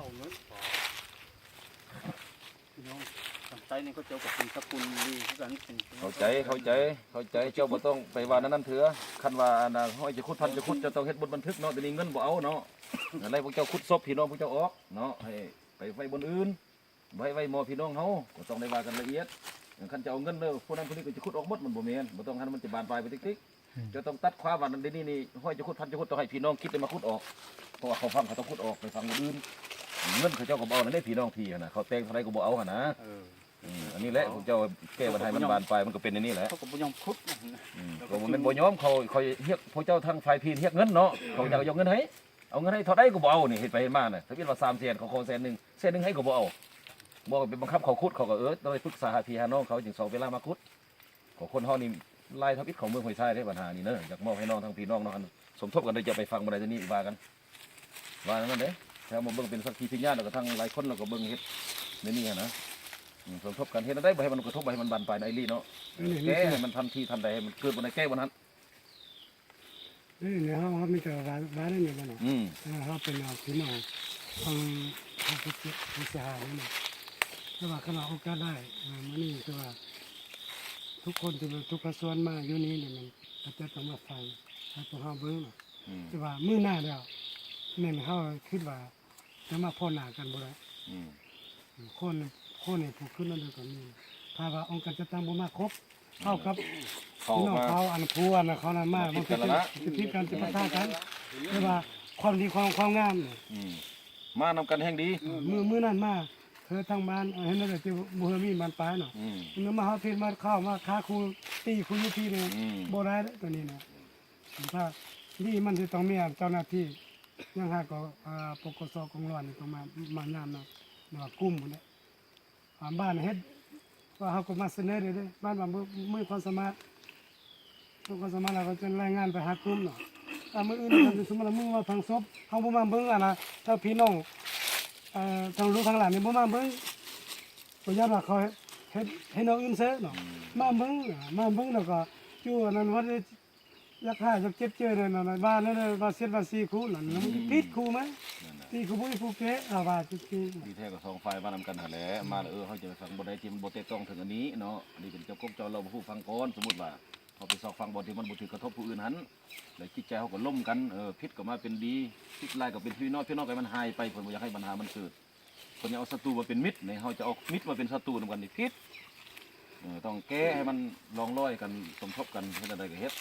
ພີ່ນ້ອງທາງໃຕ້ນີ້ເຂົາເຈົ້າກໍເປັນສະກຸນດີຄືກັນ ເຂົ້າໃຈ ເຂົ້າໃຈ ເຂົ້າໃຈ ເຈົ້າບໍ່ຕ້ອງໄປວ່າແນວນັ້ນເທື່ອ. ຄັນວ່າອັນນ່າ ຮ້ອຍຈະຂຸດ ພັນຈະຂຸດ ເຈົ້າຕ້ອງເຮັດບົດບັນທຶກເນາະ. ດຽວນີ້ເງິນບໍ່ເອົາເນາະ ແລ້ວພວກເຈົ້າຂຸດສົບພີ່ນ້ອງພວກເຈົ້າອອກເນາະ ໃຫ້ໄປໄວ້ບ່ອນອື່ນ ບໍ່ໃຫ້ໄວ້ໝໍ່ພີ່ນ້ອງເຮົາ ກໍຕ້ອງໄດ້ວ່າກັນລະອຽດ. ຄັນຈະເອົາເງິນເດີ ຜູ້ນັ້ນຜູ້ນີ້ກໍຈະຂຸດອອກໝົດ ມັນບໍ່ແມ່ນ ບໍ່ຕ້ອງ ຫັ້ນມັນຈະບານປາຍໄປຕິກໆ. ເຈົ້າຕ້ອງຕັດຄວາມວ່າ ດຽວນີ້ນີ້ ຮ້ອຍຈະຂຸດ ພັນຈະຂຸດ ຕ້ອງໃຫ້ພີ່ນ້ອງຄິດແລ້ວມາຂຸດອອກ ເພາະວ່າເຂົາຝັ່ງ ເຂົາຕ້ອງຂຸດອອກໄປຝັ່ງອື່ນ. ເງິນເຂົາເຈົ້າກໍບໍ່ເອົານັ້ນເດ້ ພີ່ນ້ອງທີ່ຫັ້ນນະ ເຂົາແຕ່ງເທົ່າໃດກໍບໍ່ເອົາຫັ້ນນະ. ເອີ ອັນນີ້ແຫຼະ ພວກເຈົ້າແກ້ບັນຫາໃຫ້ມັນບານປາຍ ມັນກໍເປັນອັນນີ້ແຫຼະ. ເຂົາກໍບໍ່ຍອມຂຸດ ອືມ ກໍບໍ່ແມ່ນບໍ່ຍອມ ເຂົາ ເຂົາຮຽກ ພວກເຈົ້າທາງຝ່າຍພີ້ຮຽກເງິນເນາະ ເຂົາຢາກຢອກເງິນໃຫ້ ເອົາເງິນໃຫ້ເທົ່າໃດກໍບໍ່ເອົານີ້ ເຮັດໄປເຮັດມານະ. ຖ້າເປັນວ່າສາມແສນ ເຂົາຂໍແສນໜຶ່ງ ແສນໜຶ່ງໃຫ້ກໍບໍ່ເອົາ ບໍ່ໄປບັງຄັບເຂົາຂຸດ ເຂົາກໍ ເອີ ຕ້ອງໄດ້ປຶກສາຫາພີ່ຫານ້ອງເຂົາ ຈຶ່ງຊອກເວລາມາຂຸດ. ຂອງຄົນເຮົານີ້ຫຼາຍທຳອິດຂອງເມືອງຫ້ວຍຊາຍເດ້ ບັນຫານີ້ເນາະ. ສົມທົບກັນເດີ ຈະໄປຟັງບໍ່ໄດ້ ຕົວນີ້ວ່າກັນ ວ່ານັ້ນເດ້. ຖ້າມາເບິ່ງເປັນສັກຂີພະຍານ ແລ້ວກໍທັງຫຼາຍຄົນ ແລ້ວກໍເບິ່ງເຮັດໃນນີ້ຫັ້ນນະ. ອືມ ສົມທົບກັນ ເຮັດແນວໃດບໍ່ໃຫ້ມັນກະທົບ ບໍ່ໃຫ້ມັນບານປາຍໃນອີ່ຫຼີເນາະ. ແກ້ໃຫ້ມັນທັນທີທັນໃດ ໃຫ້ມັນເກີດບ່ອນໃດແກ້ບ່ອນນັ້ນ. ເອີ ເຮົາ ເຮົາມີແຕ່ວ່າ ວ່ານັ້ນແມ່ນບໍ່ເນາະ. ອືມ ເອີ ເຮົາເປັນ ເອີ ພີ່ນ້ອງ ທາງ ທາງຜູ້ເສຍຫາຍນີ້ນະ. ແຕ່ວ່າຄັນວ່າໂອກາດໄດ້ ເອີ ມື້ນີ້ຄືວ່າ ທຸກຄົນທີ່ ທຸກພາກສ່ວນມາຢູ່ນີ້ນີ້ ແມ່ນເຂົາເຈົ້າຕ້ອງມາຟັງໃຫ້ພວກເຮົາເບິ່ງເນາະ. ອືມ ແຕ່ວ່າມື້ໜ້າແລ້ວ ແມ່ນເຮົາຄິດວ່າຈະມາພໍ້ໜ້າກັນບໍ່ໄດ້. ອືມ ຄົນ ຄົນໃນຜູ້ຂຶ້ນນັ້ນກໍມີ ຖ້າວ່າອົງການຈັດຕັ້ງບໍ່ມາຄົບ ເທົ່າກັບ ເຂົ້າ ພີ່ນ້ອງເຂົາ ອັນຜູ້ອັນເຂົານັ້ນມາ ມັນກໍຈະຜິດກັນ ຈະປະທະກັນ. ແຕ່ວ່າຄວາມດີ ຄວາມ ຄວາມງາມນີ້ ອືມ ມານຳກັນແຮ່ງດີ. ເອີ ມື້ ມື້ນັ້ນມາ ເທື່ອທາງບ້ານ ເອີ ເຫັນແລ້ວຈະບໍ່ເຮີມີບານປາຍເນາະ. ອືມ ເມື່ອມາເຮົາຜິດ ມາເຂົ້າມາຄາຄູ ຕີຄູຢູ່ພີນີ້ ອືມ ບໍ່ໄດ້ເດ້ ຕົວນີ້ນະ. ຖ້າດີມັນຊິຕ້ອງມີເຈົ້າໜ້າທີ່ ຍັງຫາກໍ ອ່າ ປກສ ກອງຮ້ອຍນີ້ຕ້ອງມາ ມາຍາມນະ ຫຼືວ່າກຸ່ມພຸ້ນແຫຼະ. ອ່າ ບ້ານເຮັດ ວ່າເຮົາກໍມາສະເໜີເດ້ ບ້ານວ່າບໍ່ມີຄວາມສາມາດ ມີຄວາມສາມາດ ແລ້ວກໍຈະລາຍງານໄປຫາກຸ່ມເນາະ. ຖ້າມື້ອື່ນ ສົມມຸດວ່າມື້ມາຝັງສົບ ເຮົາບໍ່ມາເບິ່ງ ອັນນ່າ ຖ້າພີ່ນ້ອງ ເອີ ທາງລູກທາງຫຼານນີ້ບໍ່ມາເບິ່ງ ກໍຢ້ານວ່າເຂົາເຮັດ ເຮັດແນວອື່ນເສີເນາະ. ອືມ ມາເບິ່ງ ມາເບິ່ງແລ້ວກໍຢູ່ອັນນັ້ນວ່າ ຢາກຫາຢາກເຈັບເຈີນັ້ນນະ ວ່ານັ້ນນະ ວ່າເສັດວ່າສີຄູນັ້ນ ອືມ ມັນຜິດຄູມາ ນັ້ນນະ ຕີຄູບໍ່ມີຜູ້ແກ້ ເອົາວ່າຈິງໆ. ທີ່ແທ້ກໍສອງຝ່າຍມານຳກັນຫັ້ນແຫຼະ ອືມ ມາແລ້ວ ເອີ ເຮົາຈະໄປຟັງບ່ອນໃດທີ່ມັນບໍ່ແຕະຕ້ອງເຖິງອັນນີ້ເນາະ. ອັນນີ້ເປັນເຈົ້າກົກເຈົ້າເລົ່າ ຜູ້ຟັງກ່ອນ. ສົມມຸດວ່າເຮົາໄປຊອກຟັງບ່ອນທີ່ມັນບໍ່ຖືກກະທົບຜູ້ອື່ນຫັ້ນ ແລ້ວຈິດໃຈເຮົາກໍລົມກັນ ເອີ ຜິດກໍມາເປັນດີ ຜິດຫຼາຍກໍເປັນພີ່ນ້ອງ ພີ່ນ້ອງກໍໃຫ້ມັນຫາຍໄປ ເພິ່ນບໍ່ຢາກໃຫ້ບັນຫາມັນເກີດ. ເພິ່ນຢາກເອົາສັດຕູມາເປັນມິດ ໃນເຮົາຈະເອົາມິດມາເປັນສັດຕູນຳກັນນີ້ຜິດ. ເອີ ຕ້ອງແກ້ໃຫ້ມັນລ່ອງລອຍກັນ ສົມທົບກັນ ເຮັດແນວໃດກໍເຮັດ.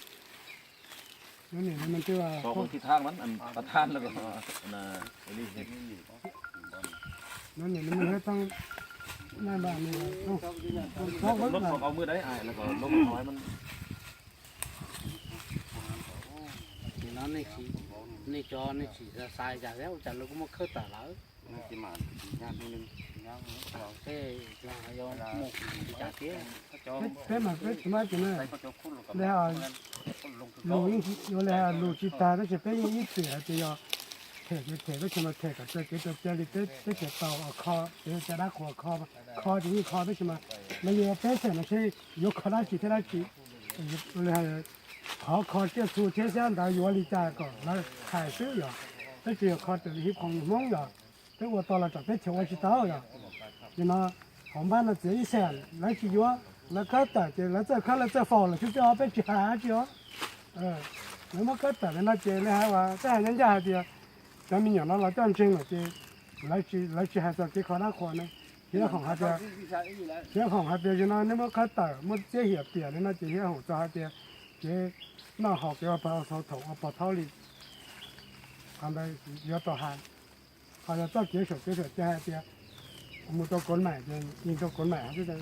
ນັ້ນນີ້ ມັນຄືວ່າ ຕໍ່ເບິ່ງທິດທາງມັນ ອັນປະທານ ແລ້ວກໍ ອັນນ່າ ອີ່ຫຼີ ເຮັດ ນັ້ນນີ້ ມັນເຮັດທາງໜ້າບ້ານນີ້ ເອົາ ເອົາເບິ່ງ ລົບອອກ ເອົາມື້ໃດອ້າຍ ແລ້ວກໍລົບເອົາໃຫ້ມັນ ນີ້ເນາະ ນີ້ສີ ນີ້ຈໍ ນີ້ສີຊາຍ ຈາກແລ້ວ ຈາກແລ້ວກໍມາເຄີຕາລາວ. ມັນຊິມາຍາກໜ້ອຍໜຶ່ງ ຍາກເນາະ ເອີ ເອີ ໝູ່ຈາກເກ ເປັນມາ ເປັນມາຈັ່ງນັ້ນ ແລ້ວລູກຢູ່ແລ້ວ ລູກຊິຕາຍ ແລ້ວຊິເປັນອີກເສືອ ຈະຢອກແຂກ ແຂກກໍຊິມາແຂກກັບເຈົ້າເກ ເຈົ້າເຈົ້ານີ້ ເປັນ ເປັນເກເຕົາ ເອົາຄໍ ເປັນຈະດັກຫົວຄໍ ຄໍຈະມີຄໍ ເປັນຊິມາ ແລ້ວຢູ່ເປັນເສືອ ມັນຊິຍົກຄໍໄດ້ຊິ ເຮັດໄດ້ຊິ ແລ້ວ ຂໍ ຂໍເຈົ້າສູ່ເທຊານດາຢູ່ອາລິຈາກໍ ແລ້ວຂາຍຊື້ຢອກ ເປັນຊິຂໍເຈົ້າຮີບຂອງມົງຢອກ ເປັນອົວຕໍ່ລະຈອກເປັນເຊວອຊິເຕົາຢອກ ຢູ່ເນາະ ຂອງບ້ານລະເສຍອີແສນ ແລ້ວຊິຢູ່ ແລ້ວກໍແຕ່ ແລ້ວເຈົ້າ ແລ້ວເຈົ້າຟ້ອງ ແລ້ວຊິເອົາເປັນຊິຫາຊິເອົາ ເອີ ແລ້ວມັນກໍແຕ່ ແລ້ວເນາະ ເຈ ແລ້ວຫາວ່າ ແຕ່ຍັງຢາກເດ ແຕ່ມີຫຍັງເນາະ ລາວຈ້ອນເຊັງເນາະ ເຈ ແລ້ວຊິ ແລ້ວຊິຫາເຈົ້າເກຂໍນະຄອນນະ ເຮຍຂອງຫາເຕີ ເຮຍຂອງຫາເຕີຢູ່ເນາະ ໃນເມື່ອເຂົາເຕີ ໝົດເສຍເຫຍເປຍເນາະ ເຈ ເຮຍຂອງເຈົ້າຫາເຕີ ເຈ ນອກເຮົາເກວ່າໄປເອົາເສົາຖົງ ເອົາປາເທົາລີ ຄວາມໃດເຫຼືອຕໍ່ຫາ ເຂົາຈະຕ້ອງເກັບສອບເກັບສວນແຈ້ໃຫ້ເຕີ ໝູ່ຕົວກົນໝາຍ ເອີ ຍິງຕົວກົນໝາຍເຮົາຄືກັນ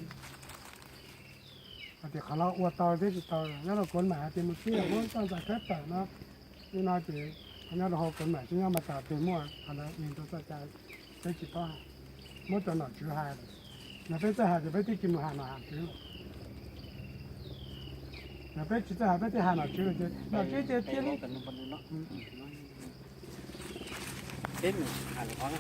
ເອົາແຕ່ເຂົາລາວອວດຕໍ່ເດ້ ຕໍ່ ແລ້ວກົນໝາຍເຕັມໝົດເສຍ ບໍ່ຕ້ອງໃສ່ແຄບໃສ່ເນາະ ນີ້ເນາະເຈ ອັນນັ້ນເຮົາກົນໝາຍ ທີ່ເຮົາມາຕາເຕັມໝົດ ອັນນັ້ນຍິງຕົວໃສ່ ໄດ້ຊິຕ້ອງ ໝົດຕົວໜອນຊື່ຫາຍ ນະເປັນຈະຫາຍ ຈະໄປຕິດກິນໝູຫານ ມາຫາຊື້ ນະເປັນຈະຫາຍ ໄປຕິດຫາໜອນຊື່ເຈ ໜອນຊື່ເຈ ເຈນີ້ ເປັນຫານຂອງ